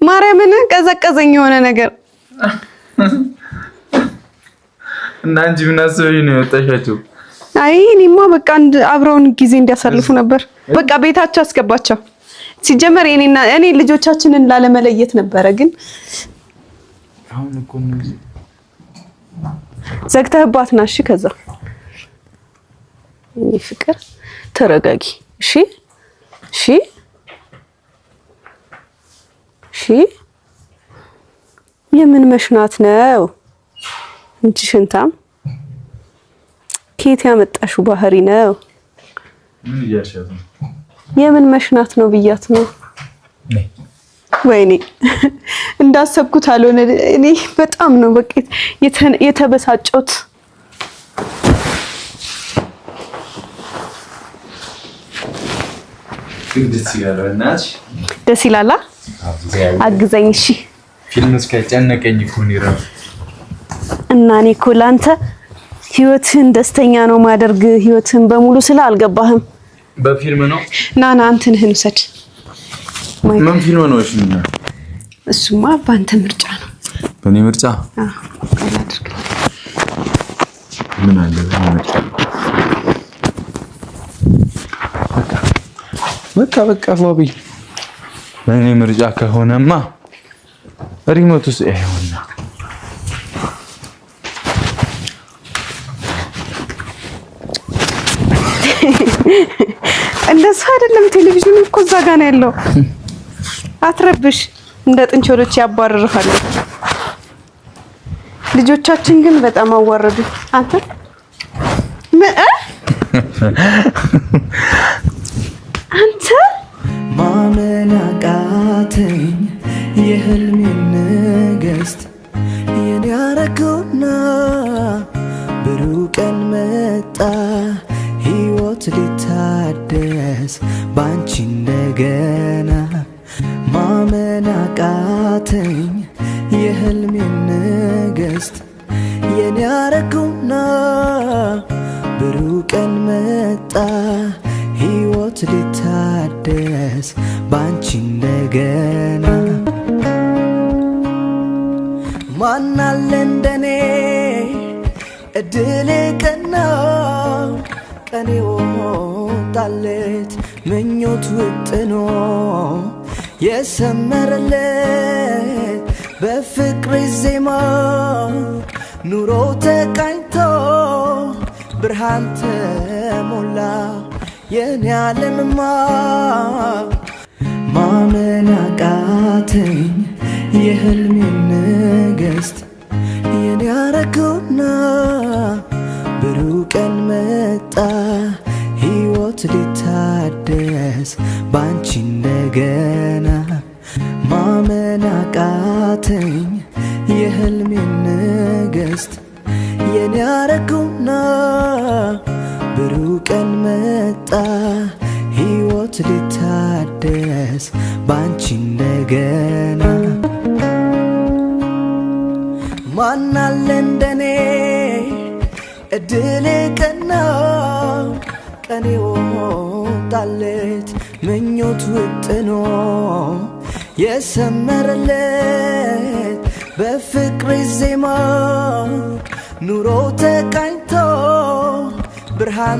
ማርያምን ቀዘቀዘኝ የሆነ ነገር። እና አንቺ ምን አስበሽ ነው የወጣሻቸው? አይ እኔማ በቃ አብረውን ጊዜ እንዲያሳልፉ ነበር። በቃ ቤታቸው አስገባቸው። ሲጀመር እኔና እኔ ልጆቻችንን ላለመለየት ነበረ፣ ግን አሁን እኮ ዘግተህባት ና። እሺ ከዛ እኔ ፍቅር ተረጋጊ። እሺ እሺ እሺ። የምን መሽናት ነው እንጂ ሽንታም ከየት ያመጣሽው ባህሪ ነው? ምን እያልሻት ነው? የምን መሽናት ነው ብያት ነው። ወይኔ እንዳሰብኩት አልሆነ። እኔ በጣም ነው በቃ የተበሳጨሁት። ደስ ይላል። አግዘኝ። እሺ ፊልም እስከጨነቀኝ እኮ ነው እራሱ። እና እኔ እኮ ላንተ ህይወትህን ደስተኛ ነው ማደርግ ህይወትህን በሙሉ ስለ አልገባህም። በፊልም ነው። ና ና እንትንህን ውሰድ። ምን ፊልም ነው? እሺ እሱማ በአንተ ምርጫ ነው። በእኔ ምርጫ? ምን አለ በእኔ ምርጫ? በቃ በቃ ፏቢ፣ በእኔ ምርጫ ከሆነማ remote ውስጥ ይኸውና እንደሱ አይደለም። ቴሌቪዥኑ እኮ እዛ ጋ ነው ያለው። አትረብሽ፣ እንደ ጥንቸሎች ያባርርሃል። ልጆቻችን ግን በጣም አዋረዱ። አንተ አንተ ማመን አቃተኝ የህልሜን ንግስት የኔ ያረከውና ብሩህ ቀን መጣ ሕይወት ሊታደስ ባንቺ እንደገና ማመን አቃተኝ የህልሜን ንግስት የኔ ያረከውና ብሩህ ቀን መጣ ሕይወት ሊታደስ ባንቺ እንደገና ማናለ እንደኔ እድሌ ቀና ቀኔ ወጣለት ምኞት ውጥኖ የሰመረለት በፍቅር ዜማ ኑሮ ተቃኝቶ ብርሃን ተሞላ የኔ ዓለምማ ማመን አቃተኝ የህልሜን ንግስት የኔ ያረከውና ብሩህ ቀን መጣ ሕይወት ሊታደስ ባንቺ እንደገና ማመን አቃተኝ የህልሜን ንግስት የኔ ያረከውና ብሩህ ቀን መጣ ሕይወት ሊታደስ ባንቺ እንደገና ማናለ እንደኔ እድሌ ቀና ቀኔ ወጣለት ምኞት ውጥኖ የሰመረለት በፍቅር ዜማ ኑሮ ተቃኝቶ ብርሃን